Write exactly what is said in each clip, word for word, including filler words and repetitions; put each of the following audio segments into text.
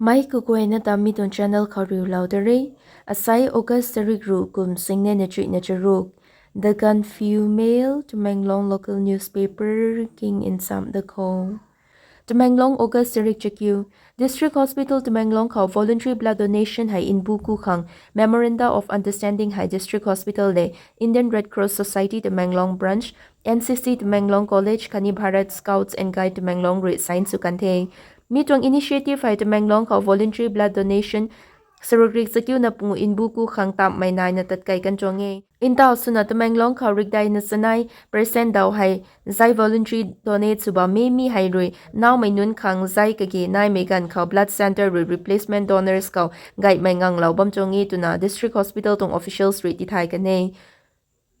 Mei kaguayna ta mi tuang channel khou riulou da re. Asai August tarik ruh kum singnei na chuihna charuk. The Gaanphiu Mail, Tamenglong local newspaper king insam da kho. Tamenglong, August tarik chakiu. District Hospital Tamenglong khou voluntary blood donation hei nbu ku khang Memoranda of Understanding hei District Hospital le Indian Red Cross Society Tamenglong Branch, N C C Tamenglong College khatni Bharat Scouts and Guide Tamenglong rui sign sw kan the. Mi tuang initiative hei Tamenglong khou voluntary blood donation saruk rik chakiuna pungu nbu ku khang tammei naina tatkai kan tuang e. Ntaw swna Tamenglong khou rikdai na chanei percent daw hei zai voluntary donate sw bammei mi hei rui naumei nunc khang zai kage naimei ganv khou blood centre rui replacement donors khou gaihmei nganglou bam tuang e twna District Hospital tuang officials rui tithay kan e.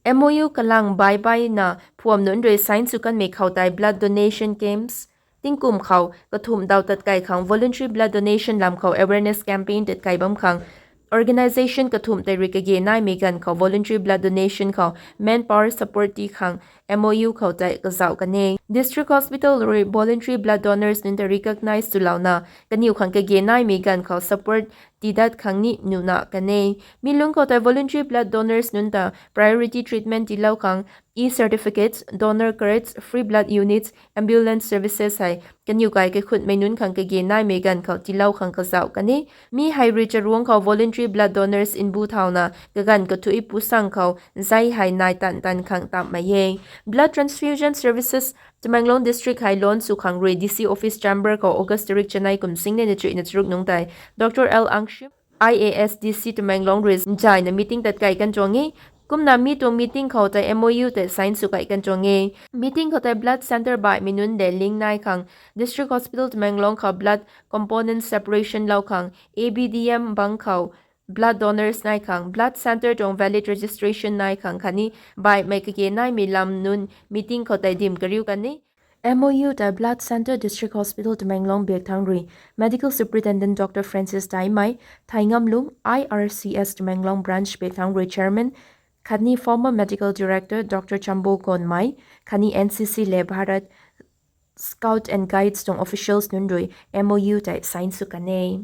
M O U kalang bai baina phuam nunc rui sign sw kanmei khou tei blood donation camps tingkum khou kathumh daw tatkai khang voluntary blood donation lam khou awareness campaign tatkai bam khang organisation kathumh tei rui kage naimei ganv khou voluntary blood donation khou manpower support ti khang M O U khou tei kazauh kan e. District Hospital rui voluntary blood donors nunc ta recognize swlouna kaniw khang kage naimei ganv khou support tidat khang ni nuhna kan e. Mi lungc khou tei voluntary blood donors nunc ta priority treatment tiilou khang e-certificates, donor cards, free blood units, ambulance services hei kaniw kai kaikhunmei nunc khang kage naimei ganv khou tiilou khang kazauh kan e. Mi hei rui charuangc khou voluntary blood donors nbu thauna kaganv kathuic pusang khou zai hei nai tan tan khang tammei e. Blood transfusion services Tamenglong District hei launch sw khang rui D C Office Chamber khou August tarik chanei kum singnei na chuihna charuk nungc tei Dr L Angshim, I A S D C Tamenglong rui nzaina meeting tatkai kan tuang e. Kumna mi tuang meeting khou tei M O U tei sign sw kai kan tuang e. Meeting khou tei blood centre baihmei nunc le link nai khang District Hospital Tamenglong khou blood component separation lou khang A B D M bang khou blood donors nai khang, blood centre tuang valid registration nai khang khatni baihmei kage naimei lam nunc meeting khou tei dim kariu kan e. M O U tei Blood Centre District Hospital Tamenglong biak thangc rui Medical Superintendent Dr Francis Daimei, Thai Ngamlung, I R C S Tamenglong Branch biak thangc rui Chairman khatni former Medical Director Dr Chambo Gonmei khatni N C C le Bharat Scout and Guides tuang officials nunc rui M O U tei sign sw kan e.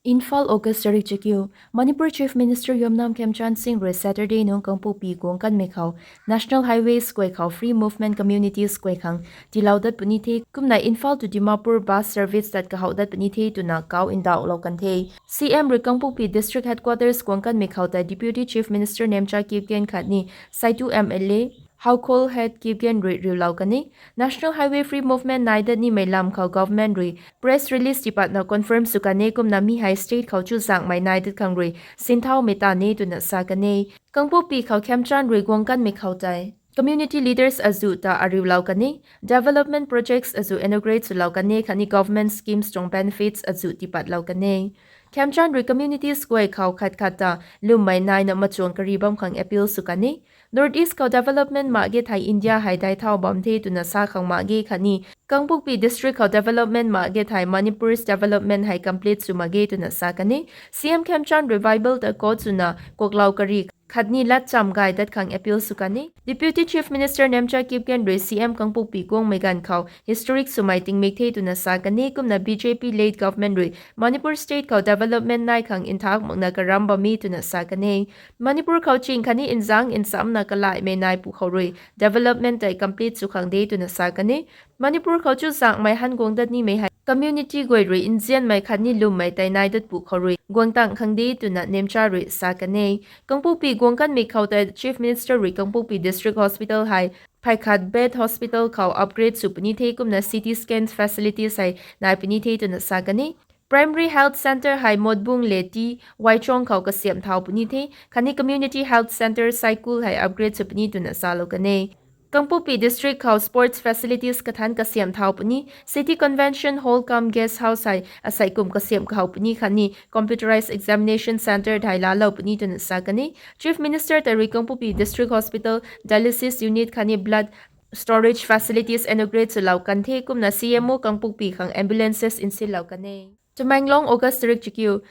Imphal, August tarik chakiu. Manipur Chief Minister Yumnam Khemchand Singh rui Saturday nung Kangpokpi guang kanmei khou National Highways guay khou Free Movement Communities guay khang tiilou dat puni the, kumna Imphal to Dimapur bus service tat kahouh dat puni the twna kau ndauhlou kan the. C M rui Kangpokpi District Headquarters guang kanmei khou tei Deputy Chief Minister Nemcha Kipgen khatni Saitu M L A Howkol Head Kipgen rui riulou kan e. National Highway Free Movement nai dat nimei lam khou government rui press release tipatna confirm sw kan e, kumna mi hei state khou chuzaenghmei nai dat khang rui sinthaumei ta ni twna sa kan e. Kangpokpi khou Khemchand rui guang kanmei khou tei community leaders azuh ta ariulou kan e. Development projects azuh inaugurate swlou kan e khatni government schemes tuang benefits azuh tipatlou kan e. Khemchand rui communities guay khou khat khat ta lwmmei naina machuang kari bam khang appeal sw kan e. North East khou development mak ge thei India hei daic thau bam the twna sa khang mak ge khatni Kangpokpi District khou development mak ge thei Manipur's development hei complete sw mak ge twna sa kan e. C M Khemchand rui Bible ta quote swna kuaklou kari khatni latcham gay dat khang appeal sw kan e. Deputy Chief Minister Nemcha Kipgen rui C M Kangpokpi guangmei ganv khou historic swmei tingmik the twna sa kan e, kumna B J P led government rui Manipur state khou development nai khang nthak makna karam bam e twna sa kan e. Manipur khou ching khatni nzangc nchamna kalaimei nai pu khou rui development tei complete sw khang de twna sa kan e. Manipur khou chuzaenghmei han guang dat nimei hei community guay rui nzianmei khatni lwmmei tei nai dat pu khou rui guang tang khang de twna Nemcha rui sa kan e. Kangpokpi guang kanmei khou tei Chief Minister rui Kangpokpi District Hospital hei phay khat bed hospital khou upgrade sw puni the, kumna C T scan facilities hei nai puni the twna sa kan e. Primary Health Centre hei Motbung le T Waichong khou kasiamh thau puni the, khatni Community Health Centre Saikul hei upgrade sw puni twna salou kan e. Kangpokpi District khou sports facilities kathanc kasiamh thau puni, City Convention Hall cum Guest House hei asei kum kasiamh kahou puni khatni computerized examination centre hei laalou puni twna sa kan e. Chief Minister tei rui Kangpokpi District Hospital dialysis unit khatni blood storage facilities inaugurate swlou kan the, kumna C M O Kangpokpi khang ambulances nsinlou kan e. Tamenglong, August tarik chakiu.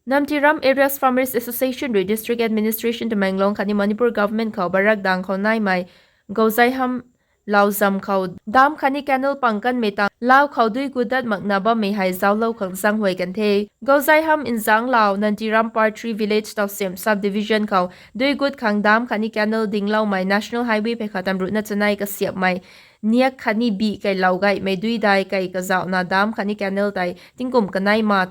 Namtiram Areas Farmers Association rui District Administration Tamenglong khatni Manipur Government khou Barak dang khou naimei Gauzaiham Lauzam khou dam khatni canal pang kanmei tang lau khou dui gut dat makna bammei hei zauclou khang zaenghuay kan the. Gouzaiham Nzanglau Nantiram Part three Village Tousem Sub Division khou dui gut khang dam khatni canal dingloumei National Highway phey khat tamruhna chanei kasiapmei niak khatni bih keylou gaymei dui dai kei kazauhna dam khatni canal tei tingkum kanei ma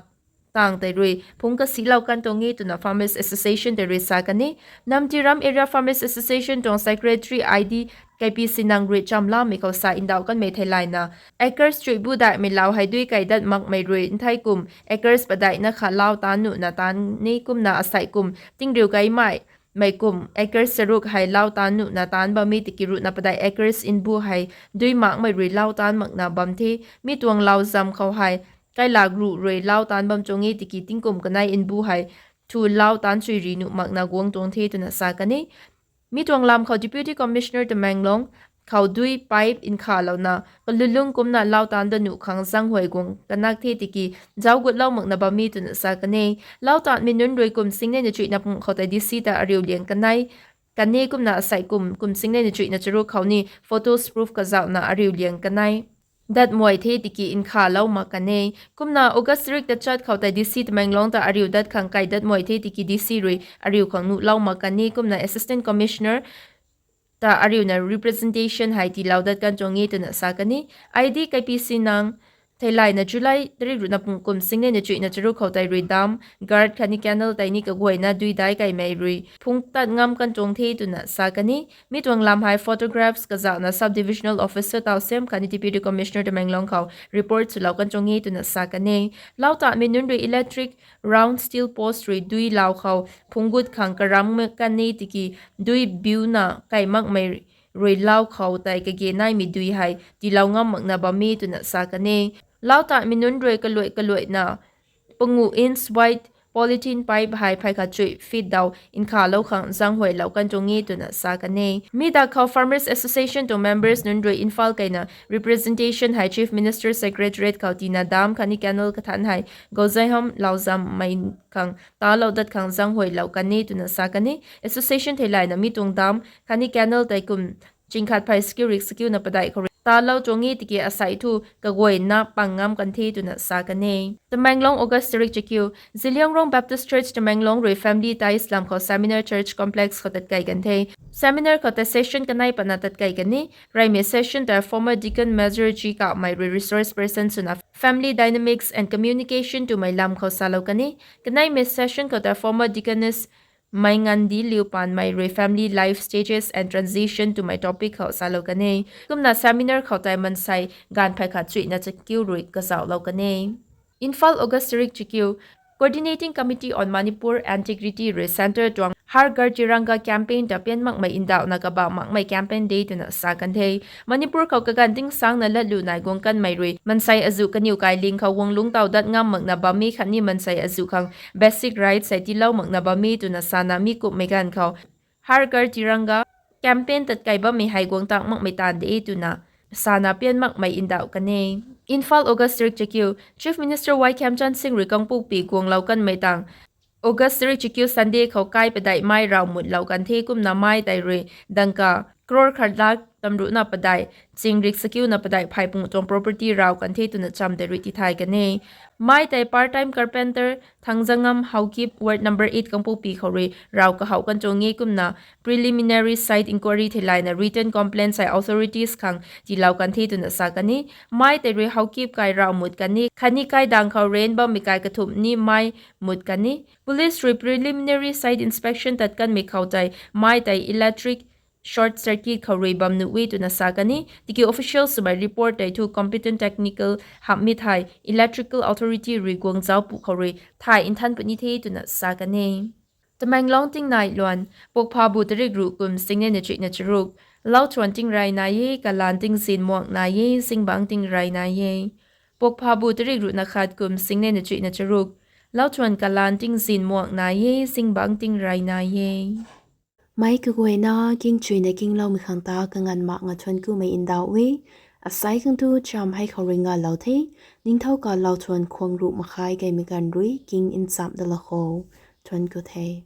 tang tei rui phungc kasilou kan tuang e twna Farmers Association tei rui sa kan e. Nantiram Area Farmers Association tuang Secretary I D K P Sinang rui chamlamei khou sa ndauh kanmei theilayna, acres chuih bu daihmei lau hei dui kei dat makmei rui nthei kum acres padeihna khat lau taanv nuhna taanv ni kumna asei kum tingriu gaymei mei kum acres charuk hei lau taanv nuhna taanv bam e tiki ruhna padeih acres nbu hei dui makmei rui lau taanv makna bam the. Mi tuang lauzam khou hei kailak ruh rui lau taanv bam tuang e tiki tingkum kanei nbu hei thu lau taanv chuiri nuh makna guang tuang the twna sa kan e. Mi tuang lam khou Deputy Commissioner Tamenglong khou dui pipe nkhalouna kalulung kumna lau taanv da nuh khang zaenghuay guang kanak the tiki zauc gutlou makna bam e twna sa kan e. Lau taanvmei nunc rui kum singnei na chuihna pung khou tei D C ta ariu liang kanei kan e kumna asei kum, kum singnei na chuihna charuk khou ni photos proof kazauhna ariu liang kanei datmei the tiki nkhalou mak kan e. Kumna August tarik tachat khou tei D C Tamenglong ta ariu dat khang kai datmei the tiki D C rui ariu khang nuhlou mak kan e kumna Assistant Commissioner ta ariuna representation hei tiilou dat kan tuang e twna sa kan e. I D K P Sinang theilayna July tarik ruhna pung kum singnei na chuihna charuk khou tei rui dam, guard khatni canal tei ni kaguayna dui dai keymei rui phungc tat ngam kan tuang the twna sa kan e. Mi tuang lam hei photographs kazauhna Sub Divisional Officer Tousem khatni Deputy Commissioner Tamenglong khou report swlou kan tuang e twna sa kan e. Lau taanvmei nunc rui electric round steel post rui dui lau khou phungc gut khang karam kan e tiki dui biuna kai makmei rui lau khou tei kage naimei dui hei tiilou ngam makna bam e twna sa kan e. Lau taanvmei nunc rui kaluai kaluaina pangu inch wide polythene pipe hei phey khat chuih feet dau nkhalou khang zaenghuaylou kan tuang e twna sa kan e. Mi dak khou Farmers Association tuang members nunc rui Imphal keina representation hei Chief Minister Secretariat khou tina dam khatni canal kathanc hei Gouzaiham lauzammei khang talou dat khang zaenghuaylou kan e twna sa kan e. Association theilayna mi tuang dam khatni canal tei kum chingkhat phey sakiu rik sakiuna padeih khou rui talou tuang e tiki asei thu kaguayna pang ngam kan the twna sa kan e. Tamenglong, August tarik chakiu, Zeliangrong Baptist Church Tamenglong rui Family Ties lam khou seminar church complex khou tatkei kan the. Seminar khou tei session kanei patna tatkei kan e. Reymei session tei former Deacon Major G Kamei rui resource person swna Family Dynamics and Communication twmei lam khou salou kan e. Kaneimei session khou tei former Deaconess Meingandi Liupanmei rui Family Life Stages and Transition twmei topic khou salou kan e. Kumna seminar khou tei mansei gaanv phey khat chuihna chakiu rui kazauhlou kan e. Imphal, August tarik chakiu, Coordinating Committee on Manipur Integrity rui Centre tuang Har Ghar Tiranga campaign ta pian makmei ndauhna kabah makmei campaign de twna sa kan the. Manipur khou kaganv tingsangna latlu nai guang kanmei rui mansei azuh kaniw kailing khou guang lungctau dat ngam makna bam e khatni mansei azuh khang basic rights hei tiilou makna bam e twna sana mi kumhmei ganv khou Har Ghar Tiranga campaign tatkei bammei hei guang tang makmei taanv de twna sana pian makmei ndauh kan e. Imphal, August tarik chakiu, Chief Minister Y Khemchand Singh rui Kangpokpi guanglou kanmei tang August tarik chakiu Sunday khou kai padeih mei raw mutlou kan the. Kumna mei tei rui dangka crore khat lakh tamruhna padeih ching rik sakiuna padeih phey pung tuang property raw kan the twna cham tei rui tithay kan e. Mei tei part time carpenter Thangjangam Haokip, Ward number eight, Kangpokpi khou rui raw kahouh kan tuang e. Kumna preliminary site inquiry theilayna written complaints hei authorities khang tiilou kan the twna sa kan e. Mei tei rui Haokip kai raw mut kan e khatni kai dang khou rent bammei kai kathumh ni mei mut kan e. Police rui preliminary site inspection tat kanmei khou tei mei tei electric short circuit khou rui bam nuh e twna sa kan e. Tiki official swmei report tei thu competent technical hamhmei thei electrical authority rui guang zauc pu khou rui thay nthan puni the twna sa kan e. Tamenglong tingnai luan, Pokphabu tarik ruh kum singnei na chuihna charuk, lauthuan tingrey nai e, kalan tingzin muak nai e, zingbangc tingrey nai e. Pokphabu tarik ruhna khat kum singnei na chuihna charuk, lauthuan kalan tingzin muak nai e, zingbangc tingrey nai e. Meic kaguayna kingchuina kingloumei khang ta kanganv mak nga thuan kumei ndauh e. Asai khang tu cham hei khou rui ngalou the. Ningthau ka lauthuan khwang ruh makhai kaimei ganv rui king nchamh dala khou thuan ku the.